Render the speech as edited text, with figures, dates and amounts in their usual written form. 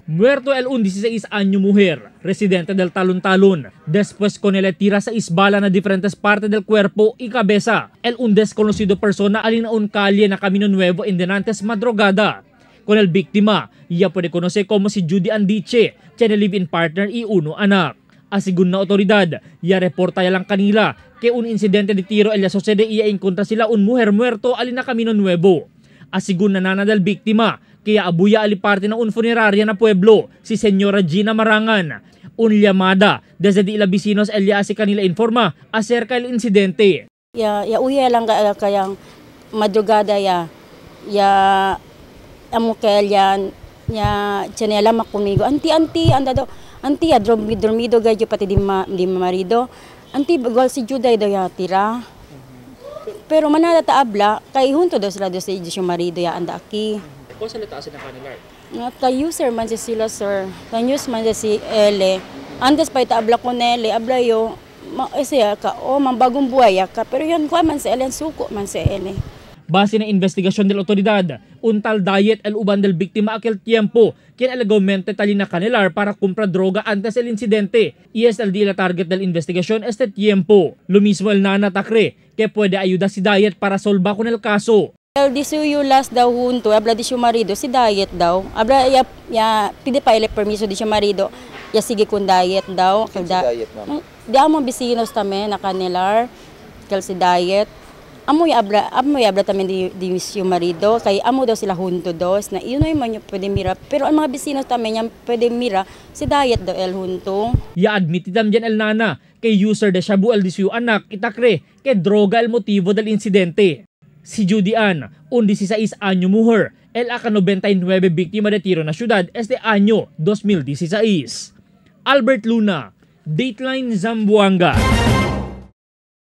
Muerto el un 16 año mujer, residente del Talon-Talon. Después con él tira sa isbala na diferentes partes del cuerpo y cabeza. El un desconocido persona alin na un calle na Camino Nuevo en denantes madrugada. Con el víctima, ya puede conocer como si Judy Andiche, tiene live-in partner y uno anak. Asigun na otoridad, ya reporta ya lang kanila que un incidente de tiro el ya sucede y ya encontra sila un mujer muerto alin na Camino Nuevo. Asigun na nana del víctima, kaya abuya ali parte na un funeraria na pueblo, si Señora Gina Marangan. Un llamada desde di ila vecinos el ya si kanila informa acerca el incidente. Ya ya uya lang kayang madrugada ya ya amo kaya ya chenela makumigo anti anti anda do anti ya dormido gayo pati di marido anti gol si Juday do ya tira. Pero manada ta abla kay junto do sila do si marido ya anda aki. Kung salita sa kanila? Ta-user man sila, sir. Ta-use man si Ele. Antes pa ita-abla ko nele, abla yo, siya ka, oh, mambagong buhay ka. Pero yun, kuha man si Ele, suko man si Ele. Base na investigasyon del otoridad, untal diet el uban del biktima aquel tiempo, quien alegomente talina canelar para comprar droga antes el incidente. Y es el día target del investigación este tiempo. Lo mismo el nana tacre, que puede ayudar si diet para solvar con el caso. El disuyo last daw junto, habla di siya marido, si diet daw. Habla ya, ya pide pa ile permiso di siya marido, ya sige kun diet daw. Si diet, ma'am? Di amo bisinos tame na kanilar, kel si diet. Amo ya abla tamen di siya marido, kay amo daw sila junto dos, na yun ay man yung pwede mira. Pero ang mga bisinos tamen yan pwede mira, si diet daw el junto. Ya admit tam dyan el nana, kay user de shabu el disuyo anak, itakre, kay droga el motivo del incidente. Si Judy Ann, un 16 año mujer, el aka 99 víctima de tiro na ciudad este año 2016. Albert Luna, Dateline Zamboanga.